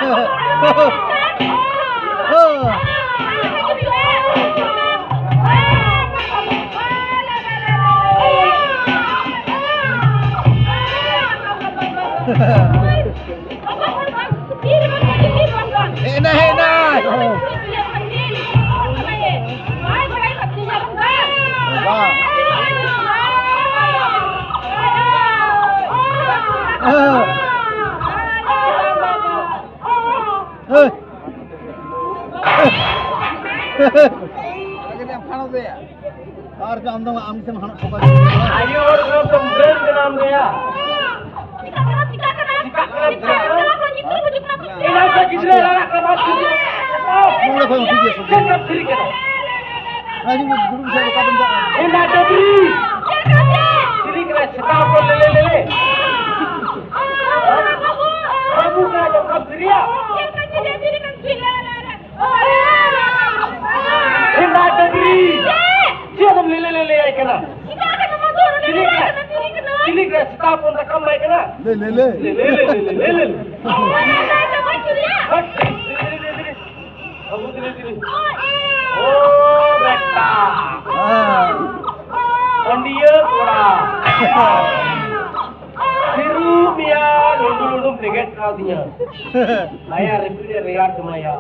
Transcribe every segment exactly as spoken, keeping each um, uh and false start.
ᱦᱮᱡ ᱮᱱᱟᱭ, ᱦᱮᱡ ᱮᱱᱟᱭ᱾ ᱵᱟᱝ᱾ ᱦᱮᱸ᱾ ᱟᱨ ᱟᱢ ᱫᱚ ᱟᱢ ᱜᱮᱥᱮᱢ ᱦᱟᱱᱟ ᱴᱷᱚᱠᱟ ᱠᱮᱫᱟ᱾ ᱟᱭᱳ ᱦᱚᱲ ᱫᱚ ᱰᱟᱹᱱ ᱠᱟᱱᱟᱢ ᱜᱮᱭᱟ᱾ ᱪᱤᱠᱟᱜ ᱠᱟᱱᱟ? ᱪᱤᱠᱟᱜ ᱠᱟᱱᱟ? ᱮᱱᱟᱝ ᱠᱷᱚᱱ ᱜᱤᱫᱽᱨᱟᱹ ᱨᱟᱲᱟᱜ ᱠᱟᱱᱟ, ᱵᱟᱝ ᱴᱷᱤᱠ ᱜᱮᱭᱟ᱾ ᱱᱚᱰᱮ ᱠᱷᱚᱱ ᱴᱷᱤᱠ ᱜᱮᱭᱟ, ᱥᱚᱵ ᱪᱮᱫ ᱴᱷᱤᱠ ᱠᱟᱱᱟ? ᱨᱟᱡᱤᱵ, ᱫᱩᱲᱩᱵ ᱥᱮ ᱚᱠᱟ ᱛᱮᱢ ᱪᱟᱞᱟᱜ ᱠᱟᱱᱟ? ᱮᱱᱟ ᱰᱟᱹᱵᱽᱨᱤ᱾ ᱪᱤᱞᱤ ᱠᱟᱱᱟᱭ? ᱥᱮᱛᱟ ᱦᱚᱯᱚᱱ ᱞᱮᱞᱮ ᱞᱮᱞᱮ᱾ ᱵᱟᱹᱵᱩ ᱠᱟᱱᱟᱭ ᱡᱚᱝᱠᱟᱨ ᱫᱷᱤᱨᱤᱭᱟ᱾ ᱮᱱᱟ ᱰᱟᱹᱵᱽᱨᱤ᱾ ᱪᱮᱫ ᱮᱢ ᱞᱮᱞᱮ ᱞᱮᱞᱮᱭᱟᱭ ᱠᱟᱱᱟ? ᱪᱤᱞᱤ ᱠᱟᱱᱟᱭ? ᱪᱤᱞᱤ ᱠᱟᱱᱟᱭ? ᱥᱮᱛᱟ ᱦᱚᱯᱚᱱ ᱫᱟᱠᱟᱢ ᱮᱢᱟᱭ ᱠᱟᱱᱟ? ᱞᱮ, ᱞᱮ, ᱞᱮ᱾ ᱞᱮ, ᱞᱮ, ᱞᱮ, ᱞᱮ, ᱞᱮ, ᱞᱮ᱾ ᱦᱟᱹᱴ᱾ ᱵᱟᱹᱵᱩ, ᱫᱮᱞᱮ, ᱫᱮᱞᱮ᱾ ᱳ, ᱵᱮᱴᱟ᱾ ᱦᱮᱸ᱾ ᱯᱟᱹᱱᱰᱤᱭᱟᱹ ᱠᱚᱲᱟ᱾ ᱦᱤᱨᱩ ᱢᱮᱭᱟ, ᱞᱩᱰᱩ ᱞᱩᱰᱩᱢ ᱵᱮᱸᱜᱮᱫ ᱠᱟᱣᱫᱤᱧᱟ᱾ ᱟᱭᱟ ᱨᱤᱯᱤᱲ ᱮ ᱨᱮᱭᱟᱲ ᱠᱟᱱᱟᱭᱟ᱾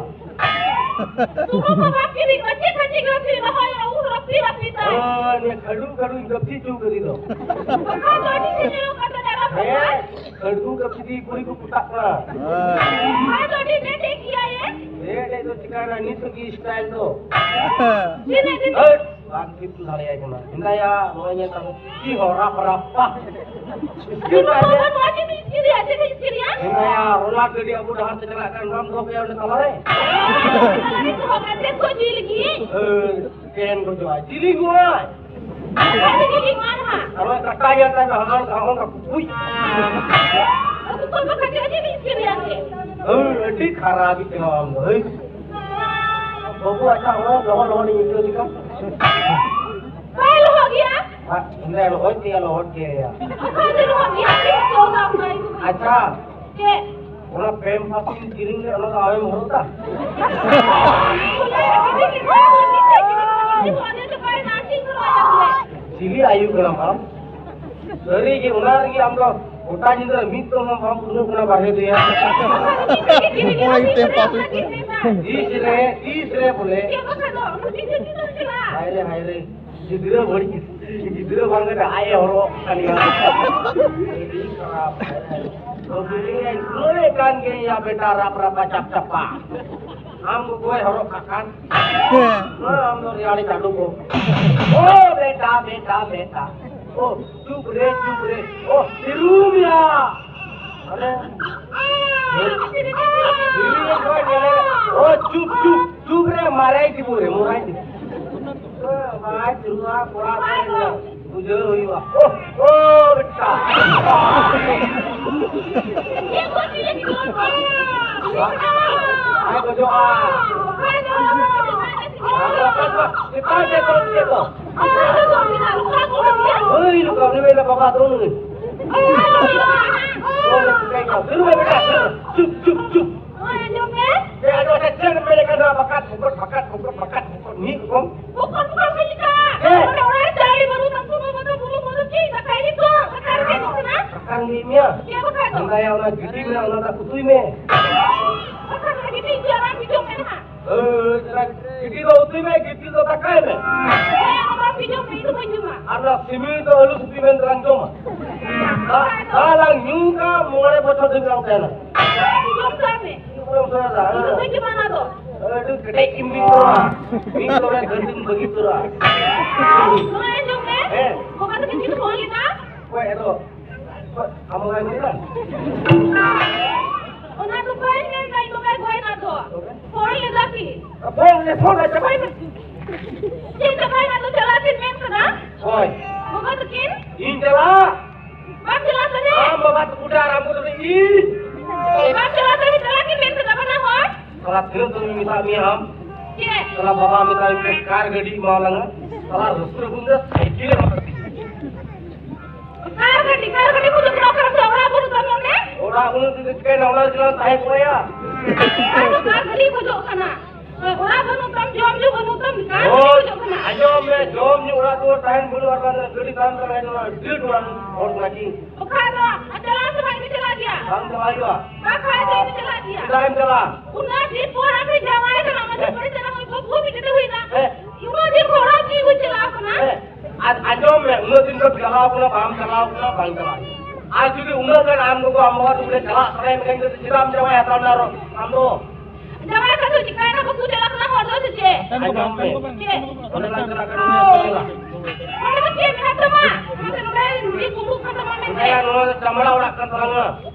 ᱛᱩᱢᱟ ᱵᱟᱵᱟ ᱠᱤᱨᱤᱧ ᱢᱟᱪᱮ ᱠᱷᱟᱪᱮ ᱜᱟᱹᱯᱷᱤ ᱨᱚᱦᱚᱭ ᱩᱦᱩ ᱨᱚᱯᱤ ᱨᱚᱯᱤ ᱛᱟ᱾ ᱦᱳᱭ, ᱱᱤᱭᱟᱹ ᱠᱷᱟᱹᱰᱩ ᱠᱷᱟᱹᱰᱩᱧ ᱜᱟᱹᱯᱷᱤ ᱪᱩ ᱠᱟᱹᱫᱤ ᱫᱚ᱾ ᱵᱟᱠᱷᱟᱱ ᱫᱚ ᱟᱹᱰᱤ ᱥᱤᱵᱤᱞᱚᱜ ᱠᱟᱱ ᱛᱟᱞᱮ ᱨᱚᱥ ᱦᱮᱸ, ᱠᱚ᱾ ᱠᱷᱟᱹᱰᱩ ᱜᱟᱹᱯᱷᱤ ᱫᱤ ᱠᱩᱲᱤ ᱠᱚ ᱯᱚᱴᱟᱜ ᱠᱟᱱᱟ᱾ ᱦᱮᱸ᱾ ᱟᱫᱚ ᱟᱹᱰᱤ ᱰᱮᱴ ᱜᱮᱭᱟ ᱭᱮ᱾ ᱰᱮᱴ ᱫᱚ ᱪᱤᱠᱟᱭᱱᱟ, ᱱᱤᱛ ᱜᱮ ᱥᱴᱟᱭᱤᱞ ᱫᱚ᱾ ᱛᱤᱱᱟᱹᱜ ᱫᱤᱱ? ᱦᱟᱹᱴ, ᱵᱟᱝ ᱴᱷᱤᱠ ᱠᱚ ᱫᱟᱲᱮᱭᱟᱭ ᱠᱟᱱᱟ᱾ ᱦᱮᱸᱫᱟᱭᱟ, ᱱᱚᱜᱼᱚᱭ ᱧᱮᱞ ᱛᱟᱢ, ᱪᱮᱫ ᱦᱚᱸ ᱨᱟᱯ ᱨᱟᱯ ᱯᱟ᱾ ᱤᱧ ᱵᱟᱵᱟ ᱱᱚᱣᱟ ᱡᱤᱱᱤᱥ ᱠᱤᱨᱤᱧ, ᱪᱮᱫ ᱤᱧ ᱠᱤᱨᱤᱧᱟ? ᱦᱮᱸᱫᱟᱭᱟ, ᱨᱳᱞᱟᱨ ᱜᱟᱹᱰᱤ ᱟᱵᱚ ᱰᱟᱦᱟᱨ ᱛᱮ ᱪᱟᱞᱟᱜ ᱠᱟᱱ, ᱵᱟᱢ ᱫᱚᱦᱚ ᱠᱮᱭᱟ ᱚᱸᱰᱮ ᱛᱟᱞᱟᱨᱮ? ᱟᱨᱮ ᱫᱚᱦᱚ ᱠᱟᱛᱮ ᱠᱚ ᱡᱤᱞ ᱜᱮ᱾ ᱦᱮᱸ, ᱪᱮᱱ ᱠᱚ ᱡᱚᱜᱟ, ᱪᱤᱞᱤ ᱜᱚᱭ? ᱟᱨᱮ ᱡᱤᱞ ᱜᱮ ᱢᱟᱨ ᱦᱟᱸᱜ᱾ ᱟᱨᱚ ᱠᱟᱴᱟ ᱜᱮᱭᱟ ᱛᱟᱭ, ᱦᱟᱢᱟᱞ ᱦᱟᱢᱟᱞ ᱠᱟ ᱯᱩᱡ᱾ ᱟᱫᱚ ᱠᱚ ᱵᱟᱠᱷᱟᱡ ᱟᱹᱰᱤ ᱢᱤᱫ ᱠᱤᱨᱤᱧ ᱟᱨ ᱪᱮᱫ? ᱦᱮᱸ, ᱟᱹᱰᱤ ᱠᱷᱟᱨᱟᱯ ᱜᱮ ᱪᱟᱞᱟᱣ ᱟᱢ ᱫᱚ, ᱦᱮᱸ᱾ ᱵᱟᱹᱵᱩ, ᱟᱪᱪᱷᱟ, ᱦᱚᱸ, ᱞᱚᱦᱚᱫ ᱞᱚᱦᱚᱫ ᱤᱧ ᱟᱹᱭᱠᱟᱹᱣ ᱞᱮᱠᱟ᱾ ᱵᱟᱭ ᱞᱚᱦᱚᱫ ᱜᱮᱭᱟ᱾ ᱦᱮᱸ, ᱤᱧ ᱫᱚ ᱞᱚᱦᱚᱫ ᱜᱮᱭᱟ, ᱞᱚᱦᱚᱫ ᱜᱮᱭᱟ᱾ ᱚᱠᱟ ᱨᱮ ᱞᱚᱦᱚᱫ ᱜᱮᱭᱟ? ᱟᱹᱰᱤ ᱥᱚᱠᱛᱚ ᱚᱱᱟ ᱚᱱᱟ ᱟᱹᱭᱠᱟᱹᱣ᱾ ᱟᱪᱪᱷᱟ᱾ ᱪᱮᱫ? ᱚᱱᱟ ᱯᱮᱢ ᱯᱟᱥᱤᱧ ᱠᱤᱨᱤᱧ ᱞᱮᱫ, ᱚᱱᱟ ᱫᱚ ᱟᱢᱮᱢ ᱦᱚᱨᱚᱜ ᱫᱟ? ᱪᱤᱞᱤ ᱟᱭᱩ ᱠᱟᱱᱟᱢ ᱟᱢ? ᱥᱟᱹᱨᱤ ᱜᱮ, ᱚᱱᱟ ᱨᱮᱜᱮ ᱟᱢ ᱫᱚ ᱜᱚᱴᱟ ᱧᱤᱫᱟᱹ ᱢᱤᱫ ᱫᱚᱢ ᱦᱚᱸ ᱵᱟᱢ ᱩᱰᱩᱠ ᱠᱟᱱᱟ ᱵᱟᱨᱦᱮ ᱫᱩᱭᱟᱨ᱾ ᱚᱱᱟ ᱜᱮ ᱯᱮᱢ ᱯᱟᱥ ᱦᱩᱭᱩᱜ ᱠᱟᱱᱟ᱾ ᱛᱤᱥ ᱨᱮ, ᱛᱤᱥ ᱨᱮ ᱵᱚᱞᱮ? ᱦᱟᱭ ᱨᱮ, ᱦᱟᱭ ᱨᱮ᱾ ᱜᱤᱫᱽᱨᱟᱹ ᱵᱟᱹᱲᱤᱡ, ᱜᱤᱫᱽᱨᱟᱹ ᱵᱟᱝ ᱠᱟᱛᱮ ᱟᱡ ᱮ ᱦᱚᱨᱚᱜ ᱠᱟᱱ ᱜᱮᱭᱟ᱾ ᱟᱹᱰᱤ ᱠᱷᱟᱨᱟᱯ᱾ ᱛᱚ ᱵᱤᱞᱤ ᱨᱮ ᱜᱩᱞᱟᱹᱭ ᱠᱟᱱ ᱜᱮᱭᱟ ᱵᱮᱴᱟ, ᱨᱟᱯ ᱨᱟᱯᱟ ᱪᱟᱯ ᱪᱟᱯᱟ᱾ ᱟᱢ ᱜᱚᱜᱚᱭ ᱦᱚᱨᱚᱜ ᱠᱟᱜ ᱠᱟᱱ᱾ ᱦᱮᱸ᱾ ᱦᱮᱸ, ᱟᱢ ᱫᱚ ᱨᱮᱭᱟᱲ ᱪᱟᱸᱫᱚ ᱠᱚ᱾ ᱳ ᱵᱮᱴᱟ, ᱵᱮᱴᱟ, ᱵᱮᱴᱟ᱾ ᱳ ᱪᱩᱯ ᱨᱮ, ᱪᱩᱯ ᱨᱮ᱾ ᱳ ᱛᱤᱨᱩᱢ ᱭᱟ᱾ ᱟᱨᱮ, ᱛᱤᱨᱩᱢ ᱭᱟ, ᱳ ᱪᱩᱯ, ᱪᱩᱯ, ᱪᱩᱯ ᱨᱮ, ᱢᱟᱨᱟᱭ ᱫᱤᱵᱚ ᱨᱮ, ᱢᱚᱨᱟᱭ ᱫᱤᱵᱚ᱾ ᱵᱟᱭ ᱪᱩᱨᱩᱜᱼᱟ, ᱠᱚᱲᱟ ᱠᱚᱲᱟ ᱵᱩᱡᱷᱟᱹᱣ ᱦᱩᱭᱩᱜᱼᱟ᱾ ᱳ, ᱳ, ᱵᱮᱴᱟ᱾ ᱵᱟᱭ ᱜᱚᱡᱚᱜᱼᱟ᱾ ᱪᱮᱛᱟᱱ ᱥᱮᱫ ᱫᱚ, ᱪᱮᱫ ᱫᱚ? ᱦᱳᱭ, ᱱᱩᱠᱩ ᱩᱱᱤ ᱢᱮᱱᱟ, ᱵᱟᱵᱟ ᱫᱚ ᱱᱩᱭ᱾ ᱫᱩᱲᱩᱵ ᱢᱮ, ᱵᱮᱴᱟ, ᱪᱩᱯ, ᱪᱩᱯ, ᱪᱩᱯ᱾ ᱦᱳᱭ, ᱟᱸᱡᱚᱢ ᱢᱮ᱾ ᱮ, ᱟᱫᱚ ᱚᱱᱟ ᱪᱮᱫ ᱮᱢ ᱢᱮᱱᱮᱫ ᱠᱟᱱᱟ? ᱵᱟᱠᱟᱛ ᱵᱚᱠᱚᱛ, ᱵᱟᱠᱟᱛ ᱵᱚᱠᱚᱛ, ᱵᱟᱠᱟᱛ ᱵᱚᱠᱚᱛ, ᱢᱤᱫ ᱨᱚᱠᱚᱢ᱾ ᱵᱚᱠᱚᱛ, ᱵᱚᱠᱚᱛ ᱪᱮᱫ ᱞᱮᱠᱟ? ᱦᱮᱸ᱾ ᱚᱸᱰᱮ ᱚᱲᱟᱜ ᱨᱮ ᱪᱟᱣᱞᱮ ᱵᱟᱹᱱᱩᱜ, ᱥᱩᱱᱩᱢ ᱵᱟᱹᱱᱩᱜ, ᱪᱮᱫ ᱫᱟᱠᱟ ᱤᱫᱤ ᱠᱚ? ᱫᱟᱠᱟ ᱨᱮᱜᱮ ᱤᱥᱤᱱᱟ᱾ ᱫᱟᱠᱟ ᱨᱮᱜᱮ ᱤᱥᱤᱱᱟ? ᱪᱮᱫ ᱵᱟᱠᱷᱟᱡ ᱫᱚ? ᱦᱮᱸᱫᱟᱭᱟ, ᱚᱱᱟ ᱜᱤᱰᱤ ᱢᱮᱱᱟᱜ, ᱚᱱᱟ ᱫᱟᱜ ᱩᱛᱩᱭ ᱢᱮ᱾ ᱵᱟᱠᱷᱟᱡ ᱫᱚ ᱜᱤᱰᱤ ᱤᱫᱤᱭᱟ, ᱚᱱᱟ ᱵᱤᱡᱚᱢ ᱢᱮ ᱱᱟᱦᱟᱜ᱾ ᱦᱳᱭ, ᱚᱱᱟ ᱜᱤᱰᱤ ᱫᱚ ᱩᱛᱩᱭ ᱢᱮ, ᱜᱤᱛᱤᱞ ᱫᱚ ᱫᱟᱠᱟᱭ ᱢᱮ᱾ ᱦᱮᱸ, ᱚᱱᱟ ᱵᱤᱡᱚᱢ ᱢᱮ, ᱤᱧ ᱫᱚ ᱵᱟᱹᱧ ᱡᱚᱢᱟ᱾ ᱟᱨ ᱚᱱᱟ ᱥᱤᱢᱤ ᱫᱚ ᱟᱹᱞᱩ ᱥᱤᱯᱤ ᱢᱮᱱ ᱛᱮᱞᱟᱝ ᱡᱚᱢᱟ᱾ ᱫᱟᱜ, ᱫᱟᱜ ᱞᱟᱝ ᱧᱩ ᱠᱟᱜᱼᱟ, ᱢᱚᱬᱮ ᱵᱚᱪᱷᱚᱨ ᱫᱷᱟᱹᱵᱤᱡ ᱞᱟᱝ ᱛᱟᱦᱮᱱᱟ᱾ ᱡᱚᱢ ᱠᱟᱜ ᱢᱮ᱾ ᱤᱧ ᱫᱚ ᱵᱟᱹᱧ ᱡᱚᱢᱟ ᱚᱱᱟ ᱫᱚ᱾ ᱟᱹᱰᱤ ᱠᱮᱴᱮᱡ ᱜᱮᱢ ᱵᱤᱱ ᱠᱚᱣᱟ᱾ ᱢᱤᱫ ᱫᱚᱢᱮ ᱫᱷᱟᱹᱨᱛᱤᱢ ᱵᱟᱹᱜᱤ ᱩᱛᱟᱹᱨᱟ᱾ ᱱᱚᱣᱟ ᱟᱸᱡᱚᱢ ᱢᱮ᱾ ᱦᱮᱸ᱾ ᱵᱟᱵᱟ ᱛᱟᱹᱠᱤᱱ ᱠᱤᱱ ᱯᱷᱳᱱ ᱞᱮᱫᱟ᱾ ᱚᱠᱚᱭ ᱮᱨᱚᱜ? ᱟᱢ ᱵᱟᱭ ᱢᱮᱱ ᱮᱫᱟ? ᱚᱱᱟ ᱫᱚ ᱵᱟᱭ ᱢᱮᱱ ᱮᱫᱟ, ᱤᱧ ᱵᱟᱵᱟᱭ ᱜᱚᱡ ᱮᱱᱟ ᱛᱚ᱾ ᱛᱚᱵᱮ? ᱯᱷᱳᱱ ᱞᱮᱫᱟ ᱠᱤᱱ᱾ ᱯᱷᱳᱱ ᱞᱮ, ᱯᱷᱳᱱ ᱞᱮ, ᱪᱟᱵᱟᱭ ᱢᱮ᱾ ᱪᱮᱫ ᱪᱟᱵᱟᱭ ᱮᱱᱟ? ᱛᱚ ᱪᱟᱞᱟᱜ ᱠᱤᱱ ᱢᱮᱱ ᱠᱟᱫᱟ᱾ ᱚᱠᱚᱭ? ᱜᱚᱜᱚ ᱛᱟᱹᱠᱤᱱ᱾ ᱤᱧ ᱪᱟᱞᱟᱜ? ᱵᱟᱢ ᱪᱟᱞᱟᱜ ᱠᱟᱱᱟ? ᱟᱢ ᱵᱟᱵᱟ ᱛᱟᱠᱚ ᱰᱟᱦᱟᱨ ᱟᱢ ᱠᱚ ᱤᱧ᱾ ᱵᱟᱢ ᱪᱟᱞᱟᱜ ᱠᱟᱱᱟ, ᱪᱟᱞᱟᱜ ᱠᱤᱱ ᱢᱮᱱ ᱠᱟᱫᱟ ᱵᱟᱱᱟ ᱦᱚᱲ᱾ ᱥᱟᱞᱟ ᱛᱤᱱᱟᱹᱜ ᱫᱚᱢ ᱢᱮᱛᱟᱜ ᱢᱮᱭᱟ ᱟᱢ? ᱪᱮᱫ? ᱥᱟᱞᱟ ᱵᱟᱵᱟ ᱢᱮᱛᱟᱭ ᱯᱮ ᱠᱟᱨ ᱜᱟᱹᱰᱤ ᱮᱢᱟ ᱞᱟᱝᱟ᱾ ᱥᱟᱞᱟ ᱨᱟᱹᱥᱠᱟᱹ ᱵᱩᱱ ᱫᱚ ᱥᱟᱭᱠᱮᱞ ᱮᱢᱟ ᱞᱟᱝᱟ᱾ ᱠᱟᱨ ᱜᱟᱹᱰᱤ ᱮᱠᱟᱞ ᱜᱟᱹᱰᱤ ᱠᱚ ᱡᱚᱛᱚ ᱠᱟᱨᱚᱱ ᱛᱮ ᱚᱲᱟᱜ ᱵᱟᱹᱱᱩᱜ ᱛᱟᱢᱟ ᱚᱸᱰᱮ? ᱚᱲᱟᱜ ᱵᱟᱹᱱᱩᱜ ᱛᱮ ᱪᱤᱠᱟᱹᱭᱮᱱᱟ? ᱚᱱᱟ ᱨᱮᱜᱮ ᱞᱟᱝ ᱛᱟᱦᱮᱸ ᱠᱚᱜᱼᱟ᱾ ᱟᱨ ᱚᱠᱟ ᱜᱟᱹᱰᱤ ᱠᱷᱚᱡᱚᱜ ᱠᱟᱱᱟ? ᱚᱲᱟᱜ ᱵᱟᱹᱱᱩᱜ ᱛᱟᱢ, ᱡᱚᱢ ᱧᱩ ᱵᱟᱹᱱᱩᱜ ᱛᱟᱢ, ᱚᱠᱟ ᱨᱮ ᱦᱳᱭ, ᱠᱷᱚᱡᱚᱜ ᱠᱟᱱᱟ? ᱟᱸᱡᱚᱢ ᱢᱮ, ᱡᱚᱢ ᱧᱩ ᱚᱲᱟᱜ ᱫᱩᱣᱟᱹᱨ ᱛᱟᱦᱮᱱ ᱵᱟᱹᱱᱩᱜ, ᱟᱨ ᱵᱟᱝ ᱜᱟᱹᱰᱤ ᱛᱟᱦᱮᱱ ᱛᱟᱢᱟ, ᱟᱹᱰᱤ ᱰᱷᱮᱨ ᱦᱚᱲ ᱠᱟᱱᱟ ᱠᱤ? ᱵᱟᱠᱷᱟᱡ ᱫᱚ, ᱟᱨ ᱪᱟᱞᱟᱣ ᱥᱮ ᱵᱟᱝ ᱤᱧ ᱪᱟᱞᱟᱜ ᱜᱮᱭᱟ? ᱵᱟᱝ ᱪᱟᱞᱟᱜ ᱦᱩᱭᱩᱜᱼᱟ᱾ ᱵᱟᱠᱷᱟᱡ ᱫᱚ ᱤᱧ ᱪᱟᱞᱟᱜ ᱜᱮᱭᱟ᱾ ᱪᱮᱫᱟᱜ ᱮᱢ ᱪᱟᱞᱟᱜᱼᱟ? ᱩᱱᱟᱹᱜ ᱫᱤᱱ ᱯᱚᱨ ᱟᱢ ᱨᱮ ᱡᱟᱶᱟᱭ ᱠᱟᱱᱟ, ᱚᱱᱟ ᱫᱤᱱ ᱯᱚᱨᱮ ᱪᱟᱞᱟᱜ ᱦᱩᱭᱩᱜᱼᱟ, ᱵᱟᱹᱵᱩ ᱢᱤᱫᱴᱮᱡ ᱦᱩᱭᱱᱟ᱾ ᱦᱮᱸ᱾ ᱩᱱᱟᱹᱜ ᱫᱤᱱ ᱠᱷᱚᱱ ᱚᱲᱟᱜ ᱠᱚ ᱪᱟᱞᱟᱣ ᱠᱟᱱᱟ᱾ ᱦᱮᱸ᱾ ᱟᱨ ᱟᱸᱡᱚᱢ ᱢᱮ, ᱩᱱᱟᱹᱜ ᱫᱤᱱ ᱠᱷᱚᱱ ᱪᱟᱞᱟᱣ ᱠᱟᱱᱟ, ᱵᱟᱢ ᱪᱟᱞᱟᱣ ᱠᱟᱱᱟ, ᱵᱟᱝ ᱪᱟᱞᱟᱣ ᱠᱟᱱᱟ᱾ ᱟᱨ ᱡᱩᱫᱤ ᱩᱱᱟᱹᱜ ᱜᱟᱱ ᱟᱢ ᱜᱚᱜᱚ ᱟᱢ ᱵᱟᱵᱟ ᱛᱟᱠᱚ ᱞᱮ ᱪᱟᱞᱟᱜ ᱥᱟᱱᱟᱭᱮᱫ ᱢᱮᱠᱷᱟᱱ ᱫᱚ ᱪᱮᱫᱟᱜ ᱮᱢ ᱡᱟᱶᱟᱭ ᱦᱟᱛᱟᱣ ᱞᱮᱱᱟ ᱟᱨᱚ ᱟᱢ ᱫᱚ? ᱡᱟᱶᱟᱭ ᱠᱟᱛᱮ ᱪᱤᱠᱟᱭᱱᱟ, ᱵᱟᱠᱚ ᱪᱟᱞᱟᱜ ᱠᱟᱱᱟ ᱦᱚᱲ ᱫᱚ ᱥᱮ ᱪᱮᱫ? ᱟᱸᱡᱚᱢ ᱢᱮ᱾ ᱪᱮᱫ? ᱚᱸᱰᱮ ᱞᱟᱝ ᱪᱟᱞᱟᱜ ᱠᱟᱱᱟ, ᱚᱸᱰᱮ ᱞᱟᱝ ᱪᱟᱞᱟᱜ᱾ ᱚᱸᱰᱮ ᱫᱚ ᱪᱮᱫ ᱢᱮᱱᱟᱜ ᱛᱟᱢᱟ? ᱚᱱᱟᱛᱮ ᱱᱚᱰᱮ ᱤᱭᱟᱹ ᱠᱩᱢᱵᱽᱲᱩ ᱠᱟᱱ ᱛᱟᱢᱟ ᱢᱮᱱᱛᱮ᱾ ᱱᱚᱣᱟ ᱫᱚ ᱪᱟᱢᱲᱟ ᱚᱲᱟᱜ ᱠᱟᱱ ᱛᱟᱞᱟᱝᱟ᱾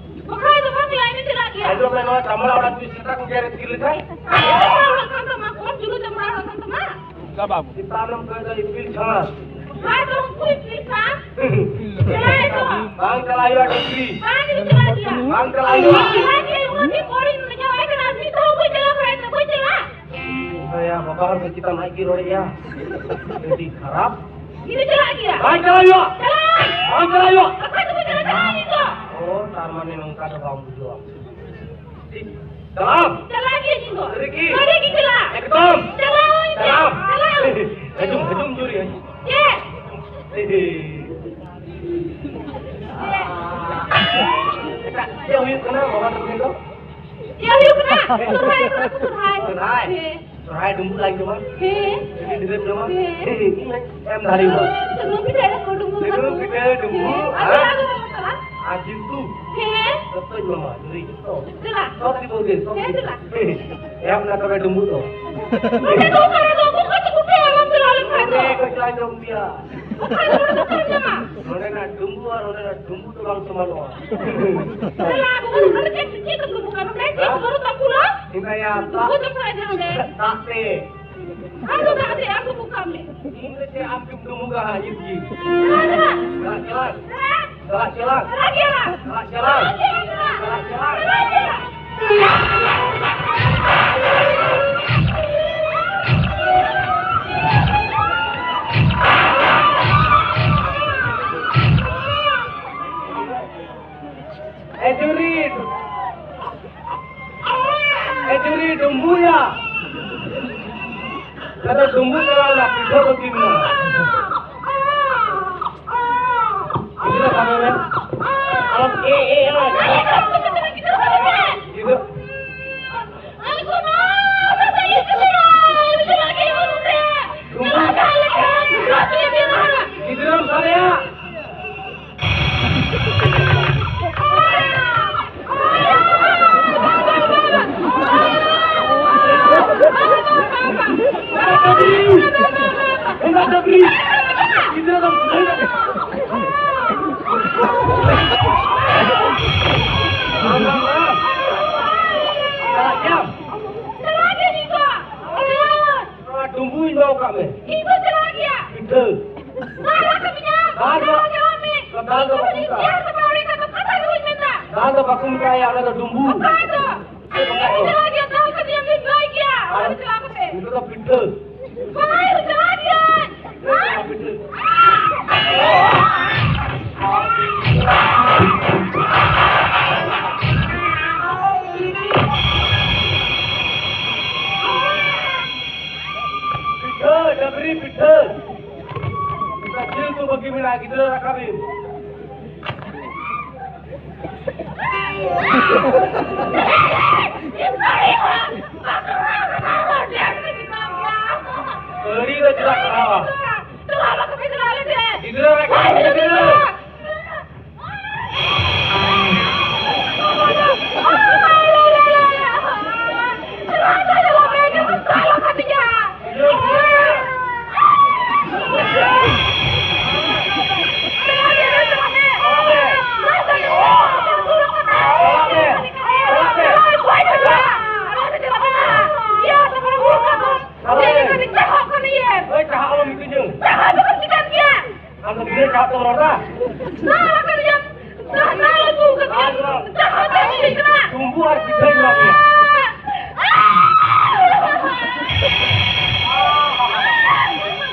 ᱵᱟᱠᱷᱟᱡ ᱫᱚ ᱵᱟᱝ ᱦᱩᱭᱩᱜᱼᱟ, ᱤᱧ ᱪᱟᱞᱟᱜ ᱜᱮᱭᱟ᱾ ᱟᱸᱡᱚᱢ ᱢᱮ, ᱱᱚᱣᱟ ᱪᱟᱢᱲᱟ ᱚᱲᱟᱜ ᱡᱩᱫᱤ ᱥᱮᱛᱟ ᱠᱚ ᱜᱮᱨ ᱤᱫᱤ ᱞᱮᱠᱷᱟᱱ? ᱪᱟᱢᱲᱟ ᱚᱲᱟᱜ ᱠᱟᱱ ᱛᱟᱢᱟ, ᱠᱚᱢ ᱡᱩᱞᱩ ᱪᱟᱢᱲᱟ ᱚᱲᱟᱜ ᱠᱟᱱ ᱛᱟᱢᱟ᱾ ᱪᱮᱛᱟᱱ ᱮᱢ ᱠᱚᱭᱚᱜ ᱫᱟ ᱤᱯᱤᱞ ᱪᱷᱟᱸᱫᱽ᱾ ᱦᱮᱸ, ᱛᱚ ᱩᱱᱠᱩ ᱤᱯᱤᱞ ᱪᱷᱟᱸᱫᱽ᱾ ᱪᱟᱞᱟᱜ ᱟᱭ ᱛᱚ᱾ ᱵᱟᱝ ᱪᱟᱞᱟᱜ ᱦᱩᱭᱩᱜᱼᱟ, ᱰᱩᱝᱨᱤ᱾ ᱵᱟᱝ ᱤᱧ ᱪᱟᱞᱟᱜ ᱜᱮᱭᱟ᱾ ᱵᱟᱝ ᱪᱟᱞᱟᱜ ᱦᱩᱭᱩᱜᱼᱟ᱾ ᱪᱟᱞᱟᱜ ᱜᱮᱭᱟ, ᱚᱱᱟ ᱛᱮ ᱯᱚᱨᱮᱧ ᱡᱟᱶᱟᱭ ᱠᱟᱱᱟ, ᱢᱤᱫ ᱫᱷᱟᱣ ᱵᱟᱹᱧ ᱪᱟᱞᱟᱣ ᱠᱟᱱᱟ, ᱤᱧ ᱫᱚ ᱵᱟᱹᱧ ᱪᱟᱞᱟᱜᱼᱟ᱾ ᱦᱮᱸᱭᱟ, ᱵᱟᱵᱟ ᱦᱚᱲ ᱫᱚ ᱪᱮᱛᱟᱱ ᱟᱡ ᱜᱮ ᱨᱚᱲᱮᱫᱼᱟ᱾ ᱟᱹᱰᱤ ᱠᱷᱟᱨᱟᱯ᱾ ᱤᱧ ᱫᱚ ᱪᱟᱞᱟᱜ ᱜᱮᱭᱟ᱾ ᱵᱟᱝ ᱪᱟᱞᱟᱜ ᱦᱩᱭᱩᱜᱼᱟ᱾ ᱪᱟᱞᱟᱜ᱾ ᱵᱟᱝ ᱪᱟᱞᱟᱜ ᱦᱩᱭᱩᱜᱼᱟ᱾ ᱵᱟᱠᱷᱟᱱ ᱫᱚ ᱵᱟᱹᱧ ᱪᱟᱞᱟᱜ ᱠᱟᱱᱟ ᱤᱧ ᱫᱚ᱾ ᱚ, ᱛᱟᱨ ᱢᱟᱱᱮ ᱱᱚᱝᱠᱟ ᱫᱚ ᱵᱟᱢ ᱵᱩᱡᱷᱟᱹᱣᱟ᱾ ᱪᱟᱞᱟᱜ ᱟᱢ? ᱪᱟᱞᱟᱜ ᱜᱤᱭᱟᱹᱧ ᱤᱧ ᱫᱚ᱾ ᱥᱟᱹᱨᱤ ᱜᱮ? ᱥᱟᱹᱨᱤ ᱜᱮ ᱪᱟᱞᱟᱜ᱾ ᱮᱠᱫᱚᱢ? ᱪᱟᱞᱟᱜ ᱟᱹᱧ᱾ ᱪᱟᱞᱟᱜ ᱟᱢ? ᱪᱟᱞᱟᱜ ᱟᱹᱧ᱾ ᱦᱤᱡᱩᱜ, ᱦᱤᱡᱩᱜ ᱡᱩᱨᱤ ᱦᱤᱡᱩᱜ᱾ ᱪᱮᱫ? ᱮᱴᱟᱜ ᱪᱮᱫ ᱦᱩᱭᱩᱜ ᱠᱟᱱᱟ ᱵᱟᱵᱟ ᱛᱟᱠᱚ ᱴᱷᱮᱱ ᱫᱚ? ᱪᱮᱫ ᱦᱩᱭᱩᱜ ᱠᱟᱱᱟ? ᱥᱚᱨᱦᱟᱭ ᱠᱟᱱᱟ ᱠᱚ, ᱥᱚᱨᱦᱟᱭ᱾ ᱥᱚᱨᱦᱟᱭ? ᱦᱮᱸ᱾ ᱥᱚᱨᱦᱟᱭ ᱰᱩᱸᱵᱩᱜ ᱞᱟᱝ ᱡᱚᱢᱟ᱾ ᱦᱮᱸ᱾ ᱟᱹᱰᱤ ᱰᱷᱮᱨᱮᱢ ᱡᱚᱢᱟ᱾ ᱦᱮᱸ᱾ ᱦᱮᱸ, ᱤᱧ ᱦᱚᱸᱧ ᱮᱢ ᱫᱟᱲᱮᱭᱟᱢᱟ᱾ ᱥᱩᱱᱩᱢ ᱯᱤᱴᱷᱟᱹ ᱨᱮ ᱰᱩᱸᱵᱩᱜ ᱥᱩᱱᱩᱢ ᱠᱟᱠᱚ᱾ ᱯᱤᱴᱷᱟᱹ, ᱰᱩᱸᱵᱩᱜ, ᱦᱮᱸ᱾ ᱟᱨ ᱟᱨ ᱡᱤᱞ ᱩᱛᱩ᱾ ᱦᱮᱸ᱾ ᱡᱚᱛᱚᱧ ᱮᱢᱟᱢᱟ, ᱡᱩᱨᱤ ᱡᱚᱛᱚ᱾ ᱪᱮᱫᱟᱜ? ᱥᱚᱵ ᱠᱤᱪᱷᱩ ᱜᱮ, ᱥᱚᱵ ᱦᱮᱸ, ᱠᱤᱪᱷᱩ᱾ ᱪᱮᱫᱟᱜ? ᱮᱢ ᱱᱟ ᱛᱚᱵᱮ ᱰᱩᱸᱵᱩᱜ ᱫᱚ᱾ ᱱᱚᱰᱮ ᱫᱚ ᱚᱠᱟᱨᱮ ᱫᱚ ᱚᱠᱚᱭ ᱠᱚ ᱯᱤᱴᱷᱟᱹ ᱮᱢᱟᱢ ᱪᱟᱞᱟᱣ ᱞᱮᱱ ᱠᱷᱟᱱ ᱫᱚ? ᱱᱚᱰᱮ ᱠᱚ ᱪᱟᱞᱟᱣ ᱡᱚᱢ ᱜᱮᱭᱟ᱾ ᱚᱠᱟᱨᱮ ᱫᱚ ᱚᱠᱟᱨᱮ ᱧᱟᱢᱟ? ᱱᱚᱰᱮᱱᱟᱜ ᱰᱩᱸᱵᱩᱜ ᱟᱨ ᱚᱸᱰᱮᱱᱟᱜ ᱰᱩᱸᱵᱩᱜ ᱫᱚ ᱵᱟᱝ ᱥᱚᱢᱟᱱᱚᱜᱼᱟ᱾ ᱪᱟᱞᱟᱣ ᱟᱹᱜᱩ ᱠᱟᱛᱮ ᱪᱮᱫ ᱠᱚ ᱰᱩᱸᱵᱩᱜ ᱠᱟᱱᱟ? ᱱᱚᱰᱮ ᱪᱮᱫ ᱠᱚ ᱵᱟᱹᱱᱩᱜ ᱛᱟᱢ ᱠᱩᱞᱟᱹ? ᱤᱧ ᱫᱚᱭᱟ, ᱰᱩᱸᱵᱩᱜ ᱫᱚ ᱚᱠᱟᱨᱮ ᱱᱚᱰᱮ? ᱫᱟᱜ ᱛᱮ᱾ ᱟᱢ ᱫᱚ ᱫᱟᱜ ᱛᱮ, ᱟᱢ ᱫᱚ ᱵᱚᱠᱟᱜ ᱢᱮ᱾ ᱤᱧ ᱫᱚ ᱪᱮᱫ ᱟᱢ ᱪᱚᱢ ᱰᱩᱸᱵᱩᱜᱟ ᱦᱟᱸᱜ ᱱᱤᱛ ᱜᱮ᱾ ᱪᱟᱞᱟᱜ, ᱪᱟᱞᱟᱜ᱾ ᱪᱟᱞᱟᱜ, ᱪᱟᱞᱟᱜ᱾ ᱪᱟᱞᱟᱜ ᱜᱮᱭᱟ᱾ ᱪᱟᱞᱟᱜ, ᱪᱟᱞᱟᱜ᱾ ᱪᱟᱞᱟᱜ ᱜᱮᱭᱟ᱾ ᱪᱟᱞᱟᱜ, ᱪᱟᱞᱟᱜ᱾ ᱪᱟᱞᱟᱜ ᱜᱮᱭᱟ᱾ ᱰᱩᱢᱵᱩᱭᱟ᱾ ᱟᱫᱚ ᱰᱩᱢᱵᱩ ᱪᱟᱞᱟᱣ ᱞᱮᱱᱟ, ᱯᱤᱴᱷᱟᱹ ᱵᱟᱹᱠᱤ ᱢᱮᱱᱟᱜᱼᱟ᱾ ᱜᱤᱫᱽᱨᱟᱹ ᱥᱟᱵᱮ ᱢᱮ᱾ ᱟᱞᱚᱢ ᱮ, ᱮ, ᱮ, ᱜᱤᱫᱽᱨᱟᱹ᱾ ᱜᱤᱫᱽᱨᱟᱹᱢ ᱥᱟᱵᱮᱭᱟ᱾ ᱰᱩᱢᱵᱩᱧ ᱫᱚᱦᱚ ᱠᱟᱜ ᱢᱮ᱾ ᱤᱧ ᱫᱚ ᱪᱟᱞᱟᱜ ᱜᱮᱭᱟ᱾ ᱯᱤᱴᱷᱟᱹ᱾ ᱫᱟᱞ ᱨᱟᱠᱟᱵ ᱤᱧᱟ᱾ ᱫᱟᱞ ᱫᱚ, ᱫᱟᱞ ᱨᱟᱠᱟᱵ ᱤᱧᱟ᱾ ᱫᱟᱞ ᱫᱚ ᱵᱟᱠᱚ ᱢᱮᱛᱟᱭᱟ᱾ ᱤᱧ ᱪᱮᱫ ᱦᱚᱸ ᱵᱟᱝ ᱦᱩᱭ ᱠᱟᱱᱟ, ᱠᱟᱛᱷᱟ ᱜᱮ ᱵᱟᱹᱧ ᱢᱮᱱᱫᱟ᱾ ᱫᱟᱞ ᱫᱚ ᱵᱟᱠᱚ ᱢᱮᱛᱟᱭᱟ, ᱚᱱᱟ ᱫᱚ ᱰᱩᱢᱵᱩ᱾ ᱚᱠᱟ ᱨᱮᱫᱚ? ᱤᱧ ᱫᱚ ᱪᱟᱞᱟᱜ ᱜᱮᱭᱟ, ᱫᱟᱞ ᱠᱟᱛᱮ ᱤᱧ ᱫᱚᱧ ᱵᱟᱭ ᱜᱮᱭᱟ᱾ ᱚᱲᱟᱜ ᱨᱮ ᱪᱟᱞᱟᱣ ᱠᱟᱛᱮ᱾ ᱱᱤᱛᱚᱜ ᱫᱚ ᱯᱤᱴᱷᱟᱹ᱾ ᱵᱟᱭ ᱪᱟᱞᱟᱜ ᱜᱮᱭᱟ᱾ ᱯᱤᱴᱷᱟᱹ, ᱰᱟᱹᱵᱽᱨᱤ ᱯᱤᱴᱷᱟᱹ᱾ ᱡᱤᱞ ᱩᱛᱩ ᱵᱟᱹᱠᱤ ᱢᱮᱱᱟᱜᱼᱟ, ᱜᱤᱫᱽᱨᱟᱹ ᱨᱟᱠᱟᱵ ᱮᱢ᱾ ᱟᱹᱰᱤ ᱞᱮ ᱪᱟᱞᱟᱜ ᱠᱟᱱᱟ᱾ ᱜᱤᱫᱽᱨᱟᱹ ᱨᱟᱠᱟᱵ ᱮᱢ, ᱜᱤᱫᱽᱨᱟᱹ᱾ ᱟᱢ ᱫᱚ ᱛᱤᱱᱟᱹᱜ ᱪᱟᱦᱟᱜ ᱛᱮᱢ ᱨᱚᱲ ᱮᱫᱟ? ᱥᱟᱞᱟ ᱠᱟᱱ ᱜᱮᱭᱟᱢ᱾ ᱥᱟᱞᱟ ᱟᱹᱜᱩ ᱠᱟᱛᱮ ᱡᱟᱦᱟᱸ ᱛᱮ ᱦᱩᱭ ᱠᱟᱱᱟ᱾ ᱰᱩᱢᱵᱩ ᱟᱨ ᱯᱤᱴᱷᱟᱹᱧ ᱮᱢᱟ ᱯᱮᱭᱟ᱾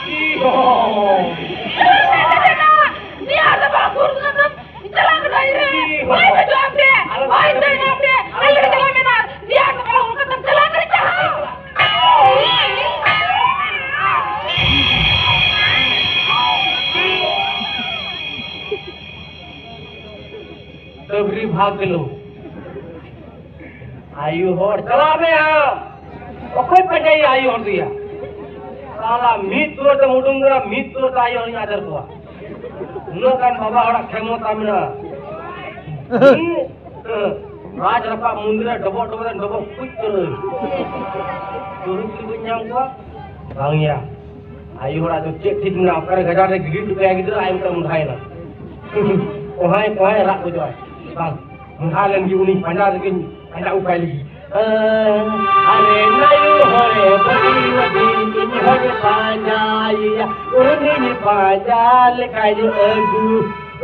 ᱤ ᱦᱚ᱾ ᱱᱤᱭᱟᱹ ᱫᱚ ᱵᱟᱝ ᱵᱷᱩᱞ ᱠᱟᱱᱟ᱾ ᱪᱟᱞᱟᱜ ᱠᱟᱱᱟ ᱤᱧ ᱨᱮ᱾ ᱦᱚᱭ ᱫᱚ ᱡᱚᱢ ᱯᱮ᱾ ᱦᱚᱭ ᱫᱚ ᱡᱚᱢ ᱯᱮ᱾ ᱟᱞᱮ ᱞᱮ ᱪᱟᱞᱟᱜ ᱠᱟᱱᱟ᱾ ᱱᱤᱭᱟᱹ ᱫᱚ ᱵᱟᱝ ᱵᱷᱩᱞ ᱠᱟᱱᱟ᱾ ᱠᱤᱞᱳ᱾ ᱟᱭᱩ ᱦᱚᱲ, ᱪᱟᱞᱟᱜ ᱢᱮ ᱟᱢ᱾ ᱚᱠᱚᱭ ᱯᱟᱸᱡᱟᱭᱟ ᱟᱭᱩ ᱦᱚᱲ ᱫᱚᱭᱟ? ᱥᱟᱞᱟ, ᱢᱤᱫ ᱫᱩᱣᱟᱹᱨ ᱛᱮᱢ ᱩᱰᱩᱝ ᱠᱟᱱᱟ, ᱢᱤᱫ ᱫᱩᱣᱟᱹᱨ ᱛᱮ ᱟᱭᱩ ᱦᱚᱲᱤᱧ ᱟᱫᱮᱨ ᱠᱚᱣᱟ᱾ ᱩᱱᱟᱹᱜ ᱜᱟᱱ ᱵᱟᱵᱟ ᱦᱚᱲᱟᱜ ᱠᱷᱮᱢᱚᱛᱟ ᱢᱮᱱᱟᱜᱼᱟ᱾ ᱦᱩᱸ? ᱨᱟᱡᱽ ᱨᱟᱯᱟᱜ ᱢᱚᱱᱫᱤᱨ ᱨᱮ ᱰᱚᱵᱚᱜ ᱰᱚᱵᱚᱜ ᱛᱮ ᱰᱚᱵᱚᱜ ᱠᱩᱡ ᱩᱛᱟᱹᱨᱟᱹᱧ᱾ ᱛᱩᱨᱩᱯ ᱜᱮ ᱵᱟᱹᱧ ᱧᱟᱢ ᱠᱚᱣᱟ᱾ ᱵᱟᱝ ᱭᱟ᱾ ᱟᱭᱳ ᱦᱚᱲᱟᱜ ᱫᱚ ᱪᱮᱫ ᱴᱷᱤᱠ ᱢᱮᱱᱟᱜᱼᱟ, ᱚᱠᱟᱨᱮ ᱜᱟᱡᱟᱲ ᱨᱮ ᱜᱤᱰᱤ ᱦᱚᱴᱚ ᱠᱟᱭᱟ ᱜᱤᱫᱽᱨᱟᱹ, ᱟᱡ ᱢᱚᱛᱚ ᱢᱚᱸᱰᱷᱟᱭᱮᱱᱟ᱾ ᱠᱚᱦᱟᱭ ᱠᱚᱦᱟᱭ ᱨᱟᱜ ᱜᱚᱡᱚᱜᱼᱟᱭ᱾ ᱵᱟᱝ, ᱢᱚᱸᱰᱷᱟ ᱞᱮᱱ ᱜᱮ, ᱩᱱᱤ ᱯᱟᱸᱡᱟ ᱨᱮᱜᱮᱧ ᱯᱟᱸᱡᱟ ᱩᱯᱟᱭ ᱞᱟᱹᱜᱤᱫ᱾ ᱟᱨᱮ ᱱᱟᱭᱩ ᱦᱚᱲᱮ ᱵᱟᱹᱜᱤ ᱟᱹᱫᱤᱧ, ᱤᱧ ᱦᱚᱸᱧ ᱯᱟᱸᱡᱟᱭᱮᱭᱟ, ᱩᱱᱤᱧ ᱯᱟᱸᱡᱟ ᱞᱮᱠᱷᱟᱱ ᱟᱹᱜᱩ,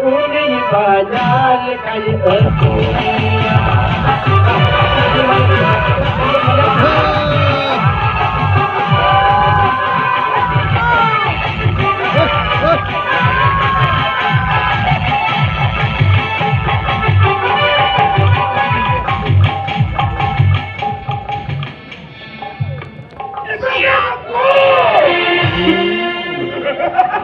ᱩᱱᱤᱧ ᱯᱟᱸᱡᱟ ᱞᱮᱠᱷᱟᱱ ᱟᱹᱜᱩᱭᱮᱭᱟ᱾